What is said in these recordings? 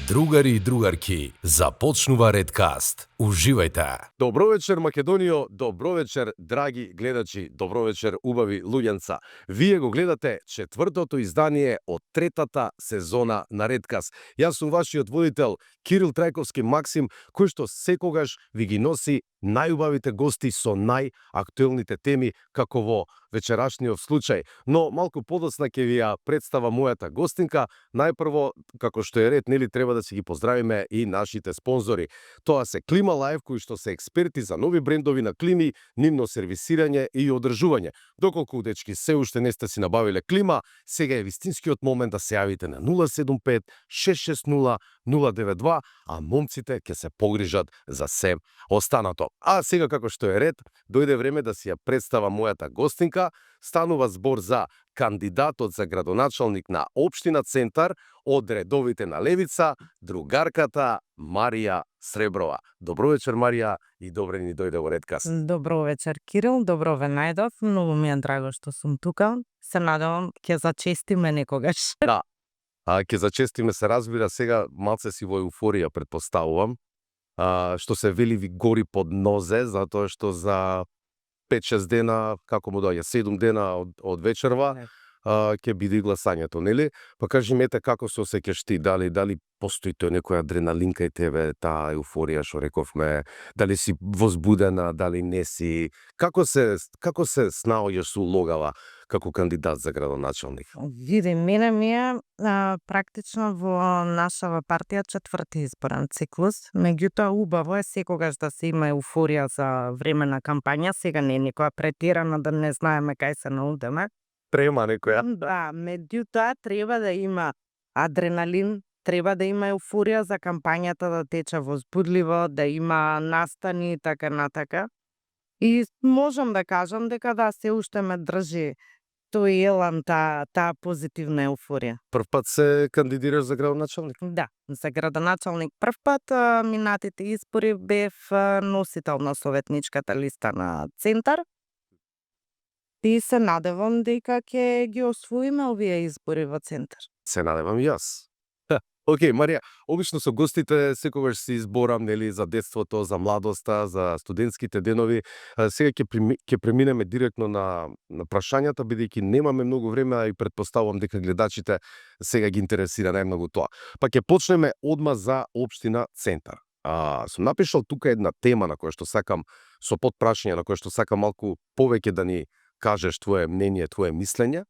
Другари и другарки, започнува Редкаст. Уживајте! Добро вечер, Македонијо, добро вечер, драги гледачи, добро вечер, убави луѓенца. Вие го гледате четвртото издание од третата сезона на Редкаст. Јас сум вашиот водител Кирил Трајковски Максим, кој што секогаш ви ги носи најубавите гости со најактуелните теми, како во вечерашниот случај. Но малку подоцна ќе ви ја представам мојата гостинка. Најпрво, како што е ред, нели треба да си ги поздравиме и нашите спонзори. Тоа се Клима Лайф, кои што се експерти за нови брендови на клими, нивно сервисирање и одржување. Доколку, дечки, се уште не сте си набавиле клима, сега е вистинскиот момент да се јавите на 075 660 092, а момците ќе се погрижат за се останато. А сега, како што е ред, дојде време да си ја представам мојата гостинка. Станува збор за кандидатот за градоначалник на општина Центар од редовите на левица, другарката Марија Среброва. Добро вечер, Марија, и добре ни дојде во Редкаст. Добро вечер, Кирил, добро ве најдов, многу ми е драго што сум тука. Се надевам ќе зачестиме некогаш. Да, ќе зачестиме, се разбира, сега малце си во еуфорија, предпоставувам, што се вели ви гори под нозе, затоа што за 5-6 дена, како му доаѓа, 7 дена од вечерва, ќе биде гласањето, нели? Па кажи мете како се осеќаш ти, дали постои тој некоја адреналин кај тебе, таа еуфорија што рековме, дали си возбудена, дали не си, како се снаоѓаш со улогава како кандидат за градоначалник? Види, мене ми е практично во нашава партија четврти изборен циклус, меѓутоа убаво е секогаш да се има еуфорија за време на кампања, сега не е некоја претерана да не знаеме кај се наудеме. Трема некоја? Да, меѓутоа треба да има адреналин, треба да има еуфорија за кампањата да тече возбудливо, да има настани и така натака. И можам да кажам дека да, се уште ме држи тој елан, таа позитивна еуфорија. Прв пат се кандидираш за градоначалник? Да, за градоначалник прв пат, минатите избори бев носител на советничката листа на Центар. И се надевам дека ќе ги освоиме овие избори во Центар. Се надевам и јас. Океј, Марија, обично со гостите секогаш си изборам, нели, за детството, за младоста, за студентските денови. Сега ќе преминеме директно на прашањата, бидејќи немаме многу време, а и предпоставувам дека гледачите сега ги интересира најмногу тоа. Па ќе почнеме одма за општина Центар. Сум напишал тука една тема на која што сакам, со подпрашање на која што сакам малку повеќе да ни кажеш твое мнение, твое мислење.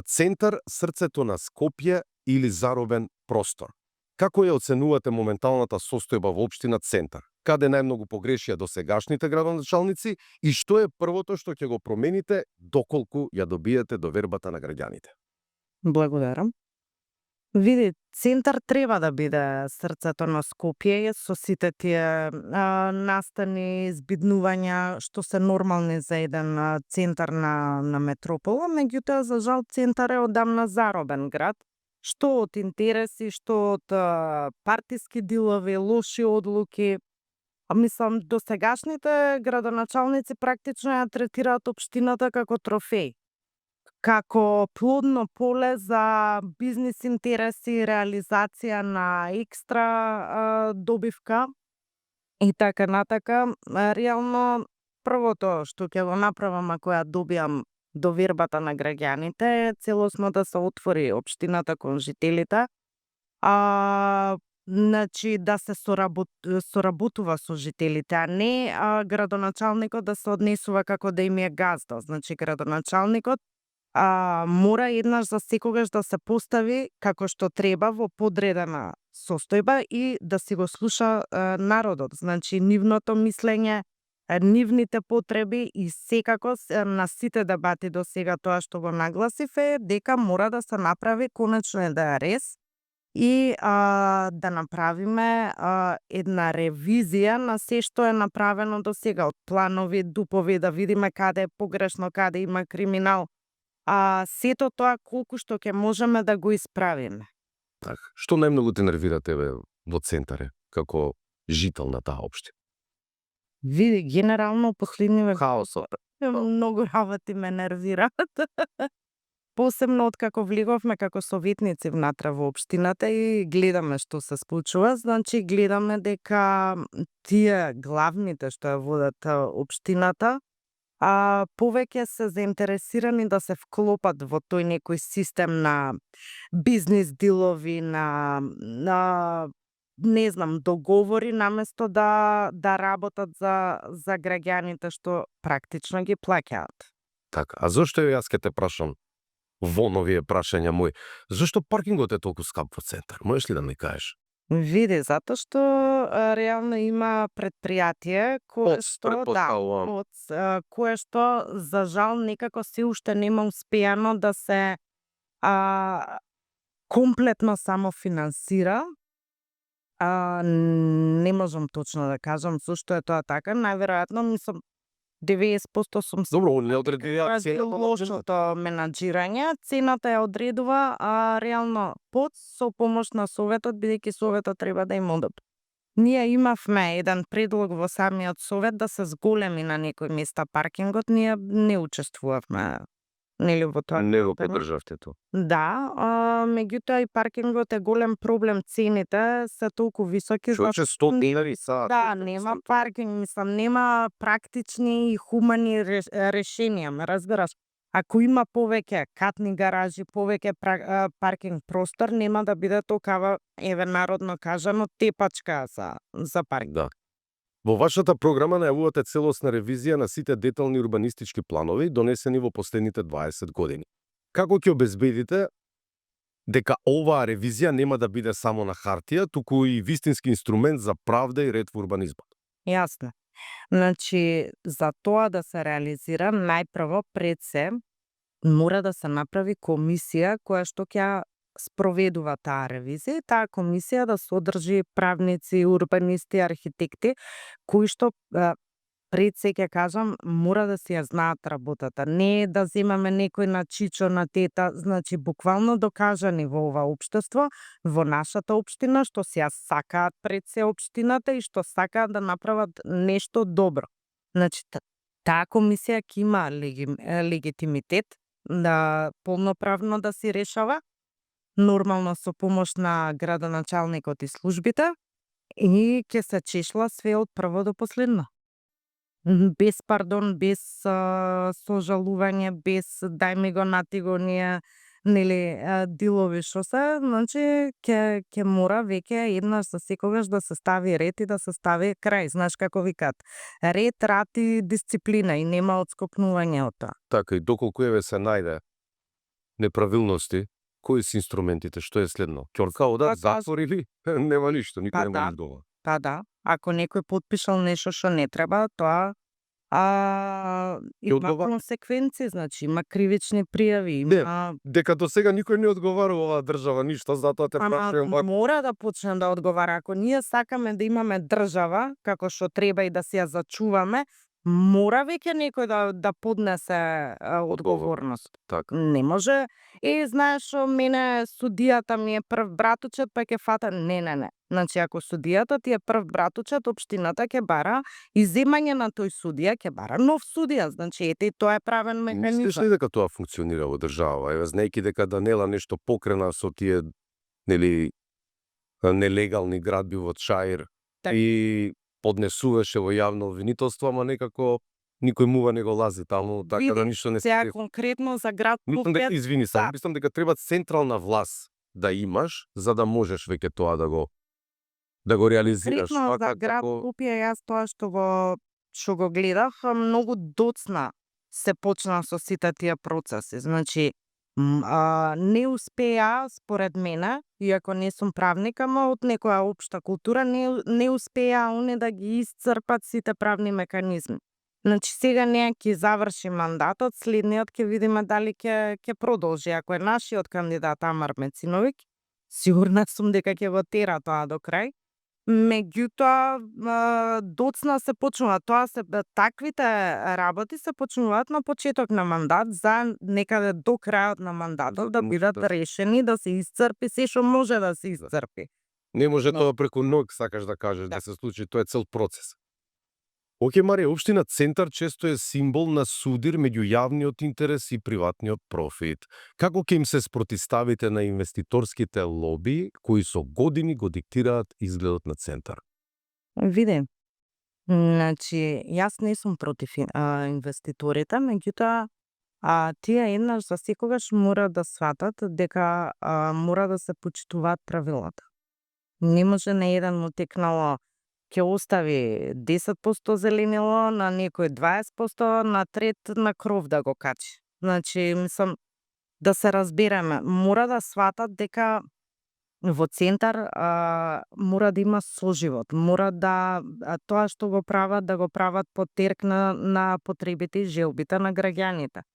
Центар, срцето на Скопје или заробен простор? Како ја оценувате моменталната состојба во општина Центар? Каде најмногу погрешија досегашните градоначалници и што е првото што ќе го промените доколку ја добиете довербата на граѓаните? Благодарам. Види, Центар треба да биде срцето на Скопје со сите тие настани, збиднувања што се нормални за еден центар на метропола, меѓутоа за жал Центар е одамна заробен град, што од интереси, што од партиски дилови, лоши одлуки. Мислам, досегашните градоначалници практично ја третираат општината како трофеј, како плодно поле за бизнис интереси, реализација на екстра добивка и така натака. Реално, првото што ќе го направам ако ја добиам довербата на граѓаните, целосно да се отвори општината кон жителите, значи да се соработува со жителите, а не градоначалникот да се однесува како да им е газда. Значи градоначалникот мора еднаш за секогаш да се постави како што треба во подредена состојба и да си го слуша народот, значи нивното мислење, нивните потреби и секако на сите дебати до сега тоа што го нагласив е дека мора да се направи конечно да рез и да направиме една ревизија на се што е направено до сега, од планови, дупови, да видиме каде е погрешно, каде има криминал. Сето тоа колку што ќе можеме да го исправиме. Што најмногу те нервира тебе во Центаре, како жител на таа општина? Види, генерално последниве Хаосот. многу работи ме нервираат. посебно откако влеговме како советници внатре во општината и гледаме што се случува, значи гледаме дека тие главните што ја водат општината, повеќе се заинтересирани да се вклопат во тој некој систем на бизнис дилови, на не знам, договори наместо да работат за граѓаните што практично ги плаќаат. Така, а зошто јас ке те прашам во новие прашања мои, зошто паркингот е толку скап во центар? Можеш ли да ми кажеш? Види, затоа што реално има предпријатие кое што Претпоставувам. кое што за жал некако се уште нема успеано да се комплетно само финансира. Не можам точно да кажам зошто е тоа така, најверојатно мислам 90% сум Добро, не одредија лошото менаџирање, цената ја одредува, а реално со помош на Советот, бидејќи Советот треба да им одобри. Ние имавме еден предлог во самиот Совет да се зголеми на некои места паркингот, ние не учествувавме нели во тоа. Не го поддржавте тоа. Да, меѓутоа и паркингот е голем проблем, цените се толку високи. Човече 100 денари саат. Да, нема паркинг, мислам, нема практични и хумани решенија, ме разбираш? Ако има повеќе катни гаражи, повеќе паркинг простор, нема да биде токава, еве народно кажано, тепачка за паркинг. Да. Во вашата програма најавувате целосна ревизија на сите детални урбанистички планови донесени во последните 20 години. Како ќе обезбедите дека оваа ревизија нема да биде само на хартија, туку и вистински инструмент за правда и ред во урбанизмот? Јасно. Значи, за тоа да се реализира, најпрво пред се мора да се направи комисија која што ќе спроведува таа ревизија, таа комисија да содржи правници, урбанисти, архитекти, кои што пред се ќе кажам, мора да си ја знаат работата. Не е да земаме некој на чичо, на тета, значи буквално докажани во ова општество, во нашата општина, што си ја сакаат пред се општината и што сакаат да направат нешто добро. Значи, таа комисија ќе има легитимитет да полноправно да си решава, нормално со помош на градоначалникот и службите, и ќе се чешла све од прво до последно. Без пардон, без сожалување, без дај ми го нати го ние, нели, дилови што се, значи ќе мора веќе еднаш за секогаш да се стави ред и да се стави крај, знаеш како викаат. Ред, рад и дисциплина и нема одскокнување од тоа. Така, и доколку еве се најде неправилности, кои се инструментите, што е следно? Ќорка ода, затвор или нема ништо, никој нема изговор. Па да, ако некој потпишал нешто што не треба, тоа има консеквенции, значи има кривични пријави, има... Дека до сега никој не одговара во оваа држава ништо, затоа те прашувам. Мора да почне да одговара. Ако ние сакаме да имаме држава, како што треба и да си ја зачуваме, мора веќе некој да поднесе одговорност. Така. Не може, знаеш, мене судијата ми е прв братучет, па ќе фата, не. Значи, ако судијата ти е прв братучет, општината ќе бара иземање на тој судија, ќе бара нов судија. Значи, ете, тоа е правен механизам. Мислиш ли дека тоа функционира во држава? Еве, знаејќи дека Данела нешто покрена со тие, нели, нелегални градби во Чаир и поднесуваше во јавно обвинителство, ама некако никој мува не го лази таму, така да ништо не се... Сега конкретно за град Купјат... Извини, само мислам дека треба централна власт да имаш, за да можеш веќе тоа да го реализираш. Конкретно за град Купје, јас тоа што го гледав, многу доцна се почна со сите тие процеси. Значи, не успеа, според мене, иако не сум правник, ама од некоја општа култура, не успеа они да ги исцрпат сите правни механизми. Значи, сега не ќе заврши мандатот, следниот ќе видиме дали ќе продолжи. Ако е нашиот кандидат Амар Мециновиќ, сигурна сум дека ќе го тера тоа до крај. Меѓутоа, доцна се почнува. Тоа се таквите работи се почнуваат на почеток на мандат, за некаде до крајот на мандатот да бидат решени, да се исцрпи се што може да се исцрпи. Не може тоа преку ног, сакаш да кажеш, да се случи, тоа е цел процес. Оке, Марија, општина Центар често е символ на судир меѓу јавниот интерес и приватниот профит. Како ќе им се спротиставите на инвеститорските лоби кои со години го диктираат изгледот на Центар? Види, значи, јас не сум против инвеститорите, меѓутоа, тие еднаш за секогаш мора да сватат дека мора да се почитуваат правилата. Не може на еден му текнало ќе остави 10% зеленило, на некој 20%, на трет на кров да го качи. Значи, мислам, да се разбереме, мора да сватат дека во Центар мора да има соживот, мора да тоа што го прават, да го прават по терк на потребите и желбите на граѓаните.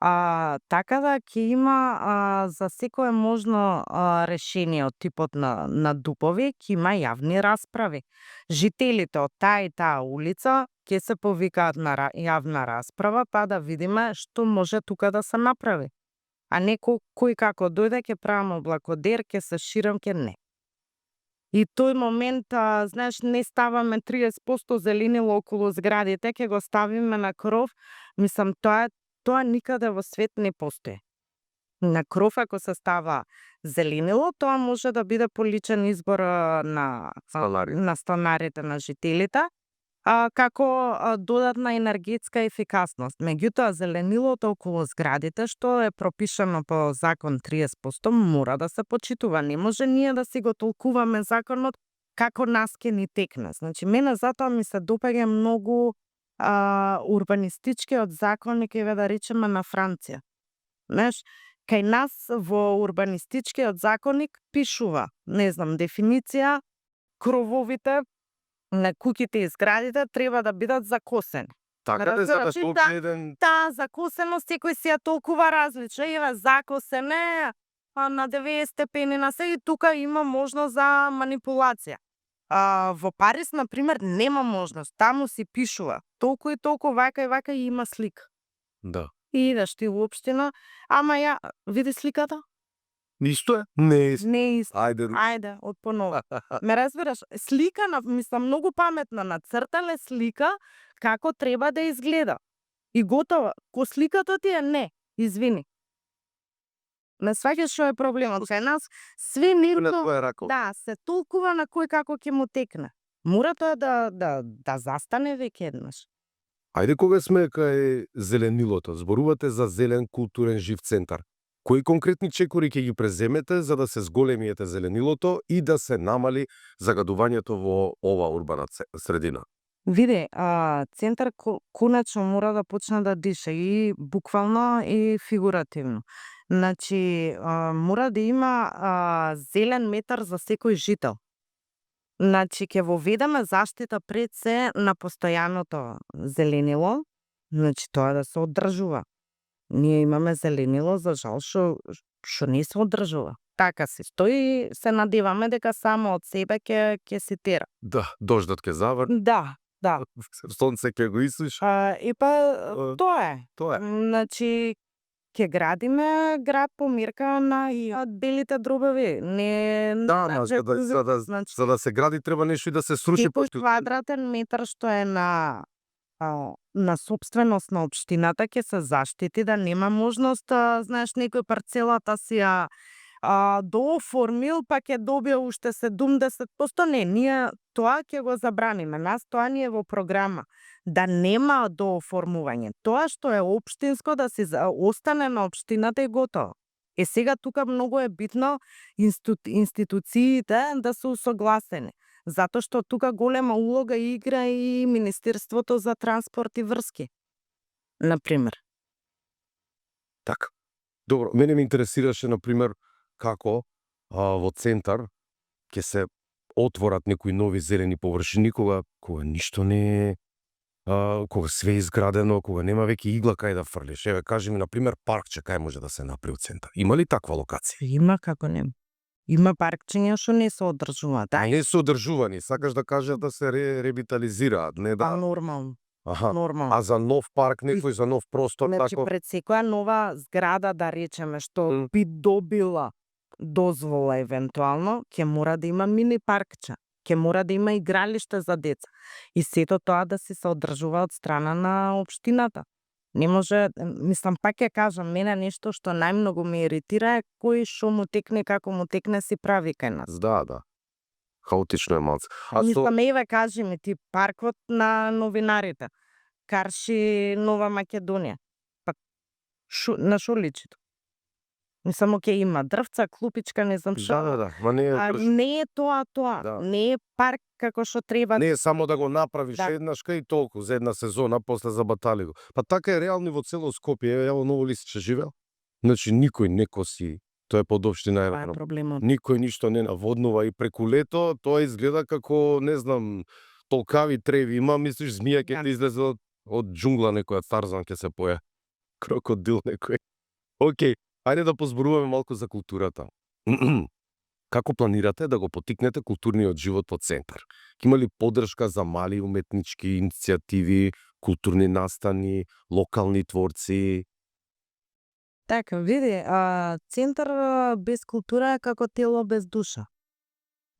Така да ќе има за секое можно решение од типот на дупови, ќе има јавни расправи. Жителите од таа и таа улица ќе се повикаат на јавна расправа, па да видиме што може тука да се направи. А не кој како дојде, ќе правам облакодер, ќе се ширам, ќе не. И тој момент, знаеш, не ставаме 30% зеленило околу зградите, ќе го ставиме на кров. Мислам, тоа никаде во свет не постои. На кров ако се става зеленило, тоа може да биде поличен избор на станарите, на жителите, како додатна енергетска ефикасност. Меѓутоа, зеленилото околу зградите, што е пропишано по закон 30%, мора да се почитува. Не може ние да си го толкуваме законот како нас ке ни текне. Значи, мене затоа ми се допаѓа многу урбанистичкиот закон, ќе ве да речеме на Франција. Знаеш, кај нас во урбанистичкиот законник пишува, не знам, дефиниција, крововите на куќите и зградите треба да бидат закосени. Така да Разбираш, за да еден... Таа закосеност секој си ја толкува различна. Еве закосене на 90 степени на се, и тука има можност за манипулација. Во Париз, например, нема можност. Таму си пишува толку и толку, вака и вака, и има слика. Да. И идеш ти во општина, ама ја види сликата? Исто е? Не е исто. Не е исто. Ајде, од понова. Ме разбираш, слика мислам многу паметна, нацртале слика како треба да изгледа. И готово. Ко сликата ти е не, извини. Не сваќаш што е проблемот. Кај нас све нивно, да, се толкува на кој како ќе му текне. Мора тоа да застане веќе еднаш. Ајде, кога сме кај зеленилото, зборувате за зелен културен жив центар. Кои конкретни чекори ќе ги преземете за да се зголемиете зеленилото и да се намали загадувањето во ова урбана средина? Види, Центар конечно мора да почне да диша и буквално и фигуративно. Значи, мора да има зелен метар за секој жител. Значи, ќе воведеме заштита пред се на постојаното зеленило, значи тоа да се одржува. Ние имаме зеленило, за жал, што не се одржува. Така се стои и се надеваме дека само од себе ќе се тера. Да, дождот ќе заврне. Да. Сонце ќе го исуша. Тоа е. Тоа е. Значи, ќе градиме град по мирка на белите дробеви. Не, Да, за да се гради треба нешто и да се сруши. Секој квадратен метар што е на собственост на општината ќе се заштити, да нема можност, знаеш, некој парцелата си ја дооформил, па ќе добие уште 70%. Не, ние тоа ќе го забраниме. Нас тоа ни е во програма. Да нема дооформување. Тоа што е општинско да си остане на општината и готово. Сега тука многу е битно институциите да се усогласени. Затоа што тука голема улога игра и Министерството за транспорт и врски. Например. Така. Добро, мене ме интересираше, например, како во Центар ќе се отворат некои нови зелени површини кога ништо не е, кога све е изградено, кога нема веќе игла кај да фрлиш. Еве, кажи ми, например, паркче кај може да се направи во Центар. Има ли таква локација? Има, како нема. Има паркчиња што не се одржуваат. Не се одржувани, сакаш да кажеш да се ревитализираат, не да... Нормално. Аха. Нормално. А за нов парк, некој за нов простор, Значи, тако... пред секоја нова зграда, да речеме, што би добила дозвола евентуално, ќе мора да има мини паркче. Ќе мора да има игралиште за деца. И сето тоа да се одржува од страна на општината. Не може, мислам, пак ќе кажам, мене нешто што најмногу ме иритира е кој шо му текне, како му текне си прави кај нас. Да. Хаотично е малце. Мислам, еве кажи ми ти паркот на новинарите. Карши Нова Македонија. Па на шо личи тоа? Мислам, ќе има дрвца, клупичка, не знам што. Да. Ма не е Не е тоа. Да. Не е парк како што треба. Не е само да го направиш Да. еднаш кај толку за една сезона, после забатали го. Па така е реално во цело Скопје. Ја во Ново Лисиче живеел. Значи никој не коси. Тоа е под општина Това е Евено. проблемот. Никој ништо не наводнува и преку лето тоа изгледа како, не знам, толкави треви има, мислиш змија ќе Да. ти излезе од џунгла некоја, Тарзан ќе се поја. Крокодил некој. Океј, ајде да позборуваме малку за културата. Како планирате да го поттикнете културниот живот во Центар? Има ли поддршка за мали уметнички иницијативи, културни настани, локални творци? Така, види, Центар без култура е како тело без душа.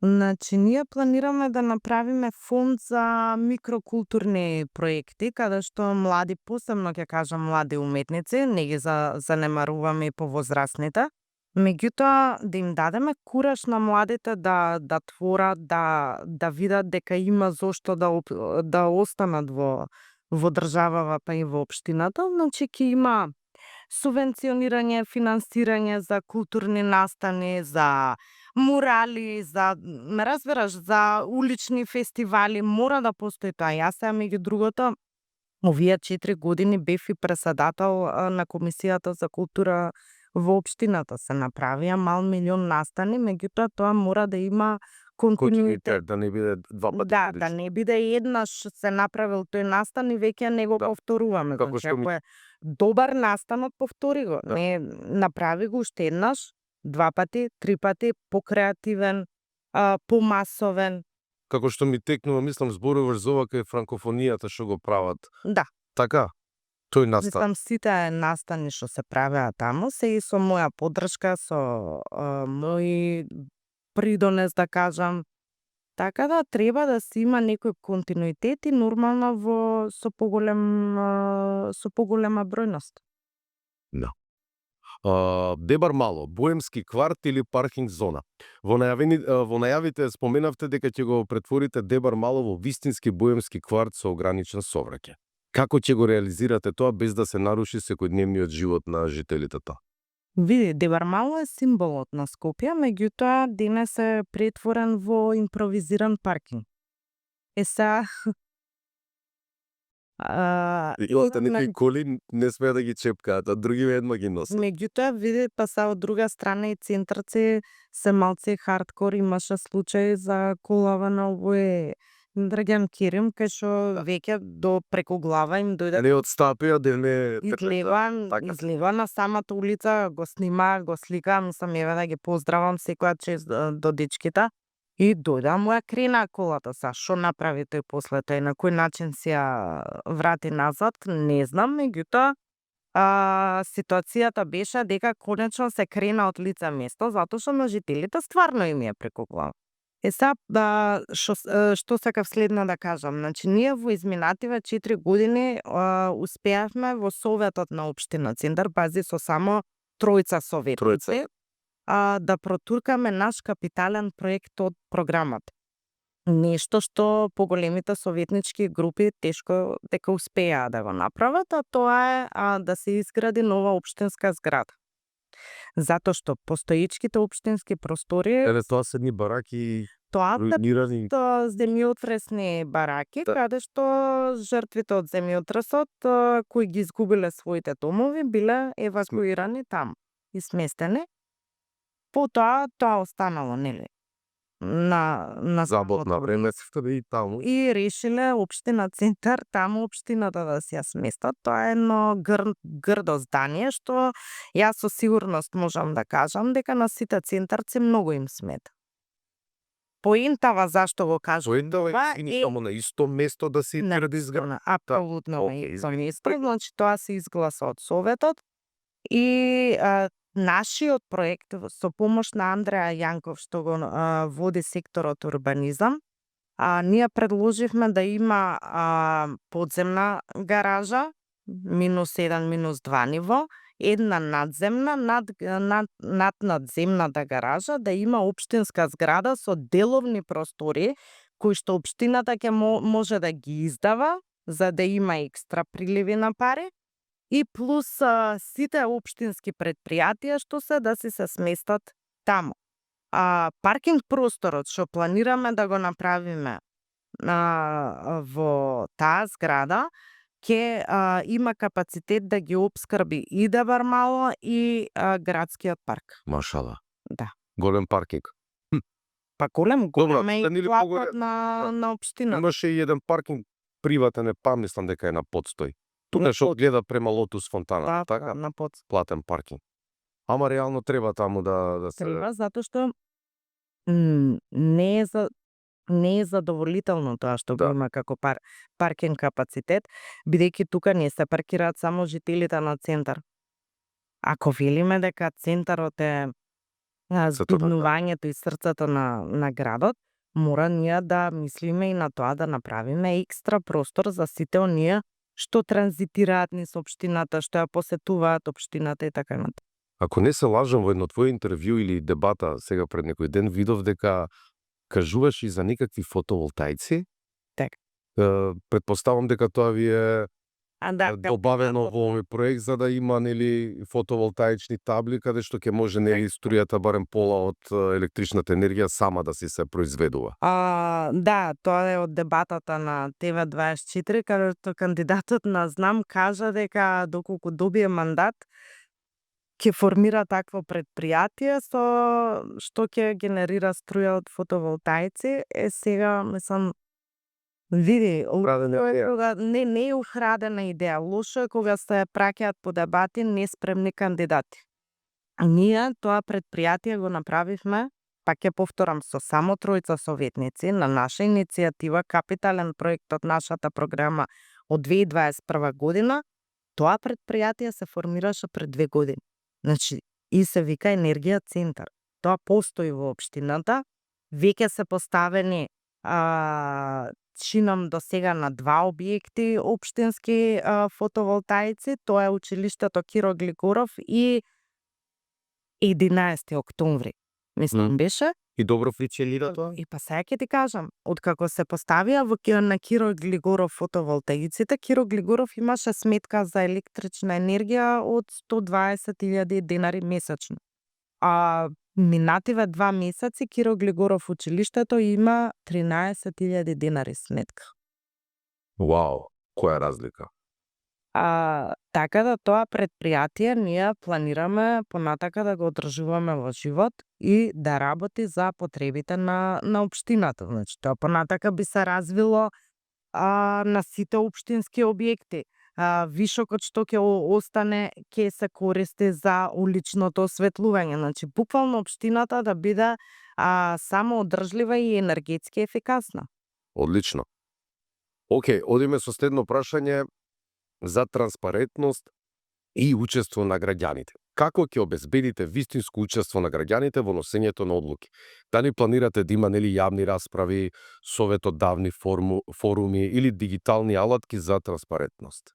Значи, ние планираме да направиме фонд за микрокултурни проекти, каде што млади, посебно ќе кажам млади уметници, не ги занемаруваме и повозрастните, меѓутоа да им дадеме кураж на младите да творат, да видат дека има зошто да останат во државава па и во општината, значи ќе има субвенционирање, финансирање за културни настани, за мурали, ме разбираш, за улични фестивали, мора да постои тоа. Јас сега меѓу другото, овие 4 години бев и председател на Комисијата за култура во општината. Се направија мал милион настани, меѓутоа тоа мора да има континуитет. Да не биде два пати. Да не биде еднаш се направил тој настан и веќе не го повторуваме. Како Значи, што ми- ако е добар настанот, повтори го. Да. Не направи го уште еднаш, 2 пати, 3 пати, покреативен, помасовен. Како што ми текнува, мислам, зборуваш за ова кај франкофонијата што го прават. Да, Така? Тој настан. мислам сите настани што се правеа таму се и со моја поддршка, со мој придонес, да кажам. Така да треба да се има некој континуитет и нормално со поголема бројност. Дебар Мало, боемски кварт или паркинг зона. Во најавите споменавте дека ќе го претворите Дебар Мало во вистински боемски кварт со ограничен сообраќај. Како ќе го реализирате тоа без да се наруши секојдневниот живот на жителите тоа? Види, Дебар Мало е символот на Скопје, меѓутоа денес е претворен во импровизиран паркинг. Сега Имате некои коли не смеа да ги чепкаат, а други едма ги носат. меѓутоа, види, па са од друга страна и центарци се малце хардкор, имаше случај за колава на овој Драган Керим, кај што веќе до преку глава им дојде Не одстапија, да не... така. излева на самата улица, го снима, го слика, мислам, еве да ги поздравам секоја чест до дечките. И дојде му ја крена колата са. Што направи тој после тој? На кој начин си ја врати назад? Не знам, меѓутоа ситуацијата беше дека конечно се крена од лице место, затоа што на жителите стварно им е преку глава. Сега, што сакав следно да кажам, значи ние во изминативе 4 години успеавме во советот на општина Центар, пази со само тројца советници, да протуркаме наш капитален проект од програмата. Нешто што поголемите советнички групи тешко дека успеа да го направат, а тоа е да се изгради нова општинска зграда. Затоа што постоичките општински простори, Еле тоа се едни бараки тоа се руинирани. земјотресни бараки, Да. каде што жртвите од земјотресот кои ги изгубиле своите домови биле евакуирани таму и сместени. Потоа тоа останало, нели, на Забот на самото време место. и таму. И решиле општина Центар, таму општината да се ја сместат. Тоа е едно грдо здание што јас со сигурност можам да кажам дека на сите центарци многу им смета. Поентава зашто го кажам Поентава това е и само на исто место да се на гради зграда. апсолутно на Океј, исто место, значи тоа се изгласа од советот и нашиот проект со помош на Андреа Јанков што го води секторот урбанизам, Ние предложивме да има подземна гаража, -1, -2 ниво, една надземна, над надземната гаража да има општинска зграда со деловни простори кои што општината ќе може да ги издава за да има екстра приливи на пари и плюс сите општински предпријатија што се да се сместат таму. Паркинг просторот што планираме да го направиме во таа зграда ќе има капацитет да ги опскрби и Девармало и градскиот парк. Машала. Да. Голем паркинг. Па голем Добро, е нели и платот на општината. Имаше и еден паркинг приватен, не мислам дека е на Подстој. Тука што гледа према Лотус фонтана, така? На под. Платен паркинг. Ама реално треба таму да се Треба затоа што не е задоволително тоа што го Да. има како паркинг капацитет, бидејќи тука не се паркираат само жителите на центар. Ако велиме дека центарот е збуднувањето и срцето на градот, мора ние да мислиме и на тоа да направиме екстра простор за сите оние што транзитираат низ општината, што ја посетуваат општината и така натаму. Ако не се лажам, во едно твое интервју или дебата сега пред некој ден видов дека кажуваш и за некакви фотоволтаици. Така. Предпоставам дека тоа ви е Да, добавено во овој проект за да има нели фотоволтаични табли каде што ќе може нели струјата барем пола од електричната енергија сама да си се произведува. Да, тоа е од дебатата на ТВ24 каде што кандидатот на Знам кажа дека доколку добие мандат ќе формира такво предпријатие со што ќе генерира струја од фотоволтаици. Сега мислам види, не е украдена идеја. Лошо е кога се праќаат по дебати неспремни кандидати. Ние тоа предпријатие го направивме, па ќе повторам, со само 3 советници на наша иницијатива, капитален проект од нашата програма од 2021 година. Тоа предпријатие се формираше пред 2 години. Значи, и се вика Енергија центар. Тоа постои во општината, веќе се поставени чинам до сега на 2 објекти општински фотоволтаици, тоа е училиштето Киро Глигоров и 11 октомври. Мислам беше. И добро функционира тоа? И па сега ќе ти кажам, откако се поставија на Киро Глигоров фотоволтаиците, Киро Глигоров имаше сметка за електрична енергија од 120.000 денари месечно. Минативе 2 месеци Киро Глигоров училиштето има 13.000 денари сметка. Вау, која разлика? Така да тоа предпријатие ние планираме понатака да го одржуваме во живот и да работи за потребите на општината. Значи, тоа понатака би се развило на сите општински објекти. Вишокот што ќе остане ќе се користи за уличното осветлување. Значи, буквално општината да биде самоодржлива и енергетски ефикасна. Одлично. Океј, одиме со следно прашање за транспарентност и учество на граѓаните. Како ќе обезбедите вистинско учество на граѓаните во носењето на одлуки? Дали планирате да има нели јавни расправи, советодавни форуми или дигитални алатки за транспарентност?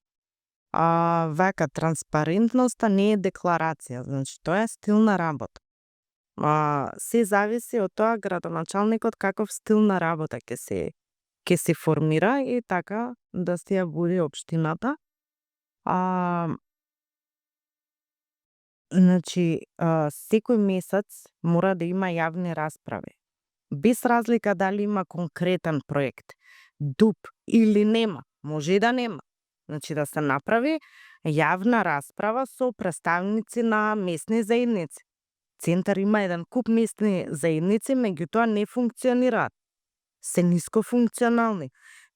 Вака, транспарентноста не е декларација, значи тоа е стил на работа. Се зависи од тоа градоначалникот каков стил на работа ќе се формира и така да се ја води општината. Значи, секој месец мора да има јавни расправи. Без разлика дали има конкретен проект, ДУП или нема, може и да нема. Значи да се направи јавна расправа со представници на местни заедници. Центар има еден куп местни заедници, меѓутоа не функционираат. Се нискофункционални.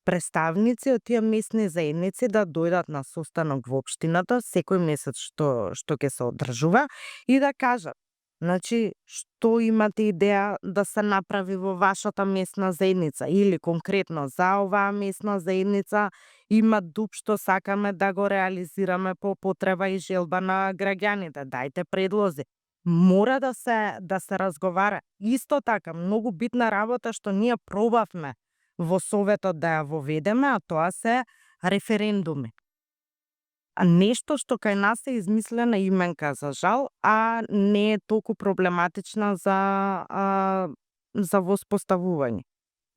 Представници од тие местни заедници да дојдат на состанок во општината секој месец што ќе се одржува и да кажат, значи, што имате идеја да се направи во вашата местна заедница или конкретно за оваа местна заедница има ДУП што сакаме да го реализираме по потреба и желба на граѓаните. Дајте предлози. Мора да се разговара. Исто така, многу битна работа што ние пробавме во Советот да ја воведеме, а тоа се референдуми. Нешто што кај нас е измислена именка за жал, а не е толку проблематична за воспоставување.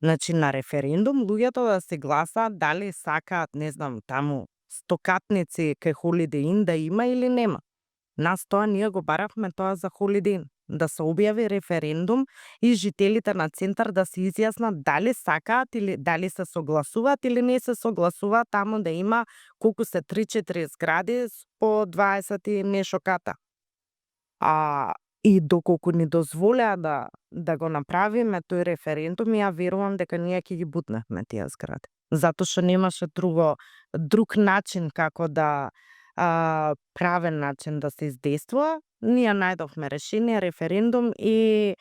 Значи, на референдум луѓето да се гласаат дали сакаат, не знам, таму стокатници кај Holiday Inn да има или нема. Нас тоа ние го баравме тоа за Holiday Inn. Да се објави референдум и жителите на Центар да се изјаснат дали сакаат или дали се согласуваат или не се согласуваат таму да има колку се 3-4 згради по 20 и нешто ката. И доколку ни дозволеа да го направиме тој референдум, ја верувам дека ние ќе ги бутневме тие згради. Затоа што немаше друг начин како да правен начин да се издействува. Ние најдовме решение, референдум и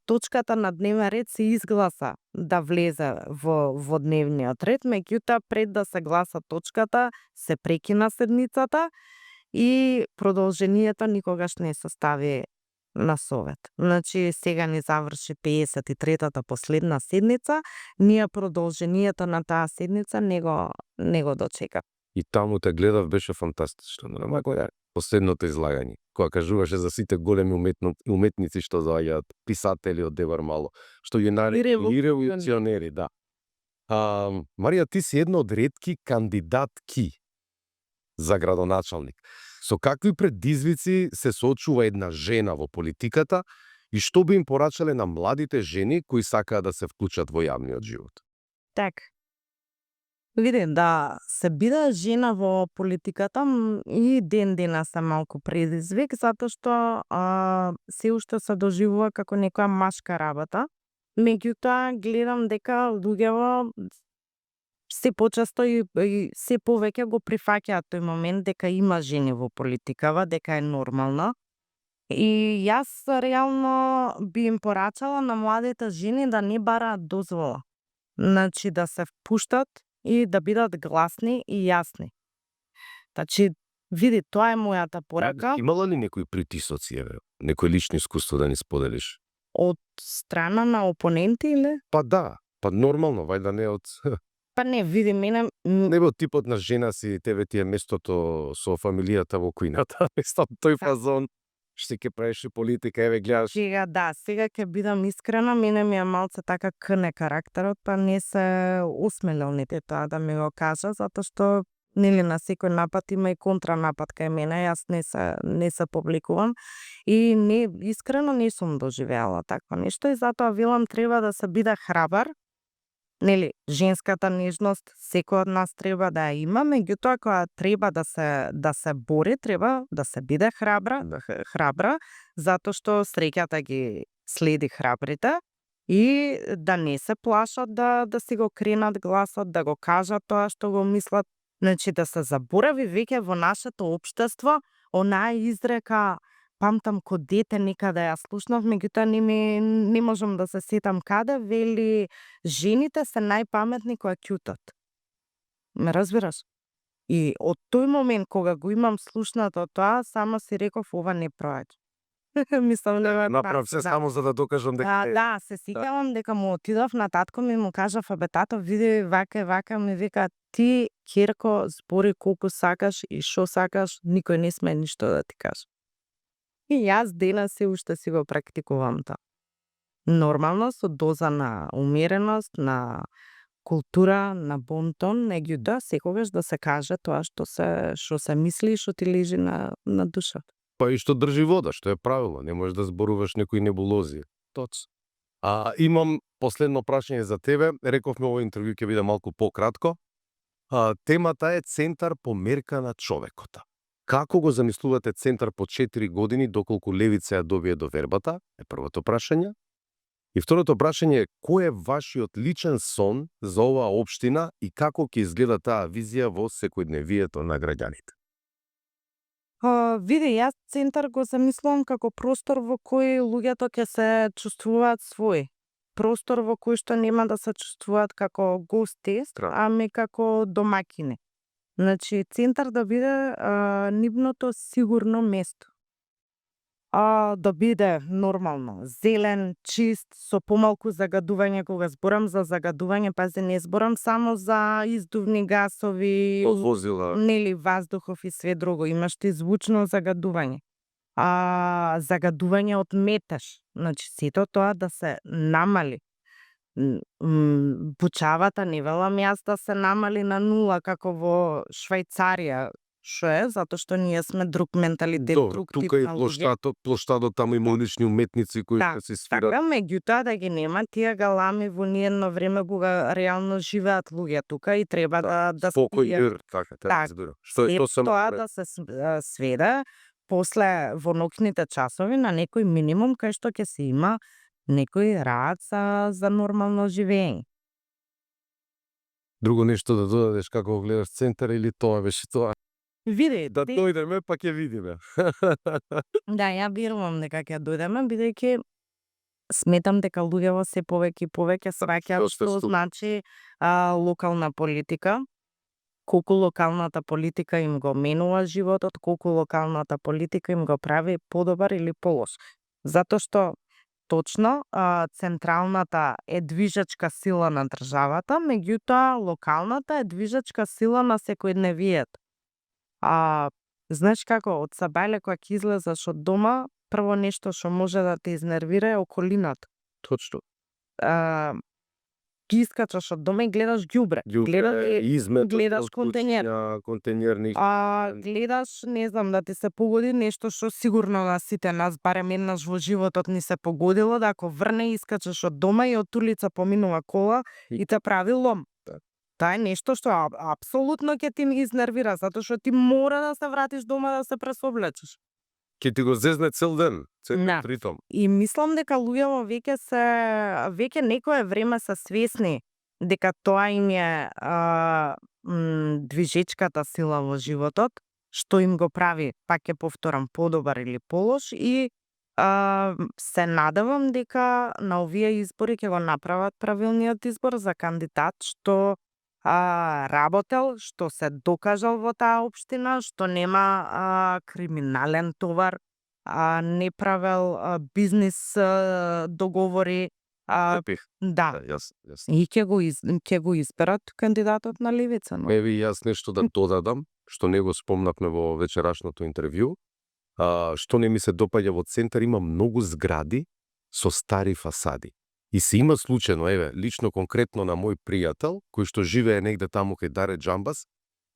точката на дневен ред се изгласа да влезе во дневниот ред, меѓутоа пред да се гласа точката се прекина седницата и продолжението никогаш не се стави на Совет. Значи, сега ни заврши 53-та последна седница, ние продолжението на таа седница не го дочека. И таму те гледав, беше фантастично. Последното излагање, кога кажуваше за сите големи уметници што заоѓаат, писатели од Девар Мало, што и револуционери, да. Марија, ти си една од ретки кандидатки за градоначалник. Со какви предизвици се соочува една жена во политиката и што би им порачале на младите жени кои сакаат да се вклучат во јавниот живот? Така. Види, да се биде жена во политиката и ден денес малку предизвик, затоа што се уште се доживува како некоја машка работа. Меѓутоа, гледам дека луѓето се почесто и се повеќе го прифаќаат тој момент дека има жени во политикава, дека е нормално. И јас реално би им порачала на младите жени да не бараат дозвола. Значи, да се впуштат и да бидат гласни и јасни. Значи, види, тоа е мојата порака. Имала ли некои притисоци, некој лични искуство да ни споделиш? Од страна на опоненти или? Па да, нормално, вајда не од... Па не, види, мене... Не бе типот на жена си, тебе ти е местото со фамилијата во кујната, местото тој фазон, што ќе правиш политика, еве гледаш. Сега ќе бидам искрена, мене ми е малце така крне карактерот, па не се осмелил нити тоа да ми го кажа, затоа што нели на секој напад има и контранапад кај мене, јас не се публикувам и искрено не сум доживеала такво нешто и затоа велам треба да се биде храбар. Нели, женската нежност секој од нас треба да ја има, меѓутоа кога треба да се бори, треба да се биде храбра, затоа што среќата ги следи храбрите и да не се плашат да си го кренат гласот, да го кажат тоа што го мислат. Значи, да се заборави веќе во нашето општество онаа изрека, памтам ко дете некаде ја слушнав, меѓутоа не можам да се сетам каде, вели жените се најпаметни кога ќутат. Ме разбираш? И од тој момент кога го имам слушнато тоа, сама си реков ова не проаѓа. Мислам да направив се само за да докажам дека да, се сеќавам дека му отидов на татко ми му кажав, абе тато, види вака ми вика, ти ќерко збори колку сакаш и што сакаш, никој не сме ништо да ти каже. И јас денес се уште си го практикувам тоа. Нормално, со доза на умереност, на култура, на бонтон, меѓутоа секогаш да се каже тоа што се мисли и што ти лежи на душата. Па и што држи вода, што е правило, не можеш да зборуваш некои небулози. Точно. Имам последно прашање за тебе, рековме овој интервју ќе биде малку пократко. Темата е Центар по мерка на човекот. Како го замислувате Центар по 4 години доколку левица ја добие довербата? Е првото прашање. И второто прашање е кој е вашиот личен сон за оваа општина и како ќе изгледа таа визија во секојдневието на граѓаните? Види, јас Центар го замислувам како простор во кој луѓето ќе се чувствуваат своји. Простор во кој што нема да се чувствуваат како гости, ами како домакини. Значи, Центар да биде нивното сигурно место. да биде нормално, зелен, чист, со помалку загадување. Кога зборам за загадување, пази, не зборам само за издувни гасови, Од возила. нели, ваздухов и све друго. Имаш ти звучно загадување. Загадување од метеж. Значи, сето тоа да се намали. Бучавата не велам јас да се намали на нула како во Швајцарија. Што е? Затоа што ние сме друг менталитет, друг тип тука и на луѓе. плоштадот таму има одлични уметници кои Да, ќе се свират. така, меѓутоа да ги нема тие галами во ниедно време кога реално живеат луѓе тука и треба да Спокој, спијат. мир, така, Так, разбирам. Што е Сеп тоа само тоа да се сведе после во ноќните часови на некој минимум кај што ќе се има некој рад за нормално живење. друго нешто да додадеш како го гледаш центар или тоа беше тоа? Види, Да дојдеме па ќе видиме. да, ја верувам дека ќе дојдеме, бидејќи сметам дека луѓето се повеќе и повеќе сваќаат Што што сте значи локална политика, колку локалната политика им го менува животот, колку локалната политика им го прави подобар или полош. Затоа што точно централната е движечка сила на државата, меѓутоа локалната е движечка сила на секојдневието. Знаеш како, од сабајле кога ќе излезеш од дома, прво нешто што може да те изнервира е околината. Точно. Ги искачаш од дома и гледаш ѓубре. Гледаш контењер. контењерни. Гледаш, не знам, да ти се погоди нешто што сигурно на сите нас барем еднаш во животот ни се погодило, да ако врне искачаш од дома и од улица поминува кола и те прави лом. Тоа е нешто што апсолутно ќе ти изнервира, затоа што ти мора да се вратиш дома да се пресоблечеш. Ќе ти го зезне цел ден, цел Да. ритм. И мислам дека луѓето веќе некое време се свесни дека тоа им е движечката сила во животот, што им го прави, пак ќе повторам, подобар или полош, и се надевам дека на овие избори ќе го направат правилниот избор за кандидат што работел, што се докажал во таа општина, што нема криминален товар, не правел бизнис договори. Лепих. Да, Јас. и ќе го изберат кандидатот на левица. Но... Еви јас нешто да додадам, што не го спомнавме во вечерашното интервју. Што не ми се допаѓа во центар, има многу згради со стари фасади. И се има случајно, еве, лично конкретно на мој пријател, кој што живее негде таму кај Даре Џамбас,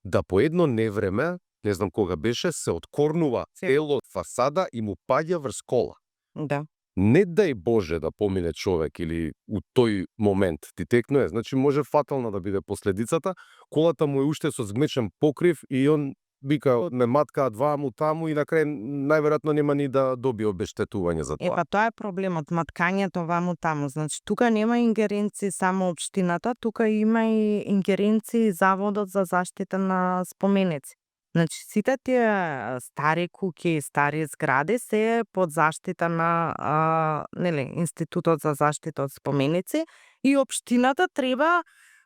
да по едно невреме, не знам кога беше, се откорнува целот фасада и му паѓа врз кола. Да. Не дај Боже да помине човек или у тој момент ти текнуе, значи може фатална да биде последицата, колата му е уште со згмечен покрив и он вика ме маткаат ваму таму и на крај најверојатно нема ни да добие обештетување за тоа. Па тоа е проблемот, маткањето ваму таму. Значи тука нема ингеренции само општината, тука има и ингеренции Заводот за заштита на споменици. Значи сите тие стари куќи, стари згради се под заштита на Институтот за заштита од споменици и општината треба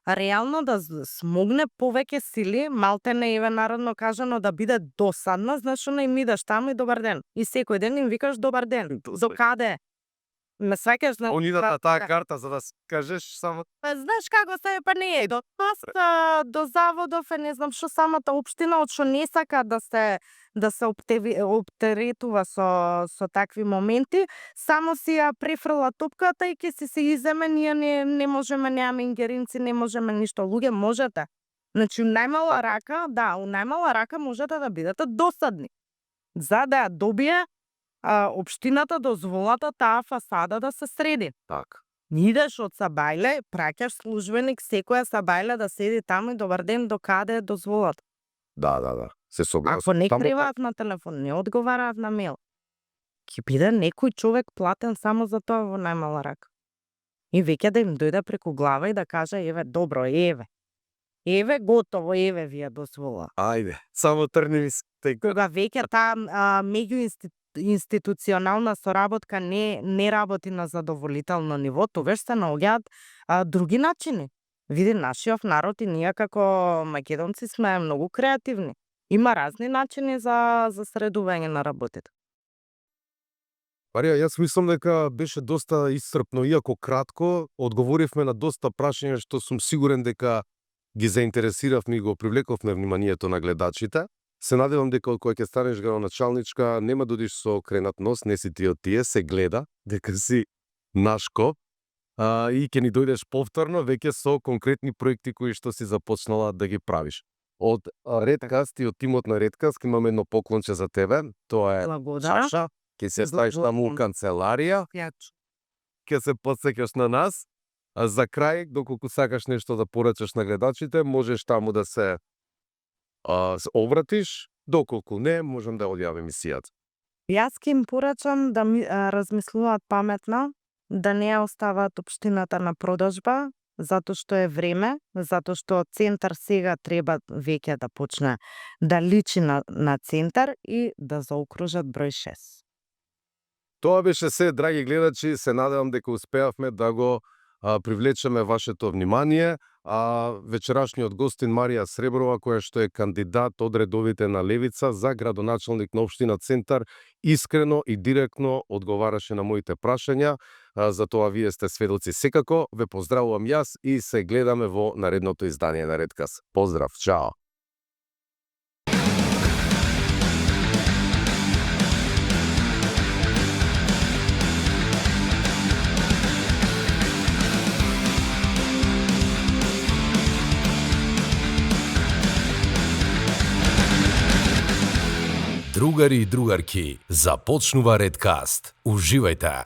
реално да смогне повеќе сили, малтене еве народно кажано да биде досадна, значи не им идеш таму и добар ден. И секој ден им викаш добар ден. До каде? Ме сваќаш на... Он идат на таа карта за да кажеш само... Знаеш како се, па не е до до заводов е, не знам што самата општина, од што не сака да се оптеретува со такви моменти, само си ја префрла топката и ќе се иземе, ние не можеме, немаме ингеренци, не можеме ништо. Луѓе можете. Значи, у најмала рака можете да бидете досадни. За да ја добие општината дозволата таа фасада да се среди. Так. Идеш од сабајле, праќаш службеник секоја сабајле да седи таму и добар ден, до каде е дозволата. Да. Се согласувам. Ако не криваат на телефон, не одговараат на мејл, ќе биде некој човек платен само за тоа во најмала рака. И веќе да им дојде преку глава и да каже, еве, добро, еве, готово, еве ви ја дозвола. Ајде, само трни ми се. Кога веќе таа меѓуинституционална соработка не работи на задоволително ниво, тогаш се наоѓаат други начини. Види, нашиот народ и ние како македонци сме многу креативни. Има разни начини за средување на работите. Марија, јас мислам дека беше доста исцрпно, иако кратко, одговоривме на доста прашања што сум сигурен дека ги заинтересиравме и го привлековме вниманието на гледачите. Се надевам дека кога ќе станеш градоначалничка нема да одиш со кренат нос, не си ти од тие, се гледа дека си нашко и ќе ни дојдеш повторно веќе со конкретни проекти кои што си започнала да ги правиш. Од Редкаст и од тимот на Редкаст имаме едно поклонче за тебе. Тоа е Благодарам. чаша. Ќе се ставиш таму у канцеларија, ќе се потсеќаш на нас. А за крај, доколку сакаш нешто да порачаш на гледачите, можеш таму да се обратиш. Доколку не, можам да одјавам емисијата. Јас ќе им порачам да размислуваат паметно, да не ја оставаат општината на продажба, затоа што е време, затоа што центар сега треба веќе да почне да личи на центар и да заокружат број 6. Тоа беше се, драги гледачи, се надевам дека успеавме да го привлечеме вашето внимание. Вечерашниот гостин Марија Среброва, која што е кандидат од редовите на Левица за градоначалник на општина Центар, искрено и директно одговараше на моите прашања. За тоа вие сте сведоци секако. Ве поздравувам јас и се гледаме во наредното издание на Редкаст. Поздрав, чао! Другари и другарки, започнува Редкаст. Уживајте!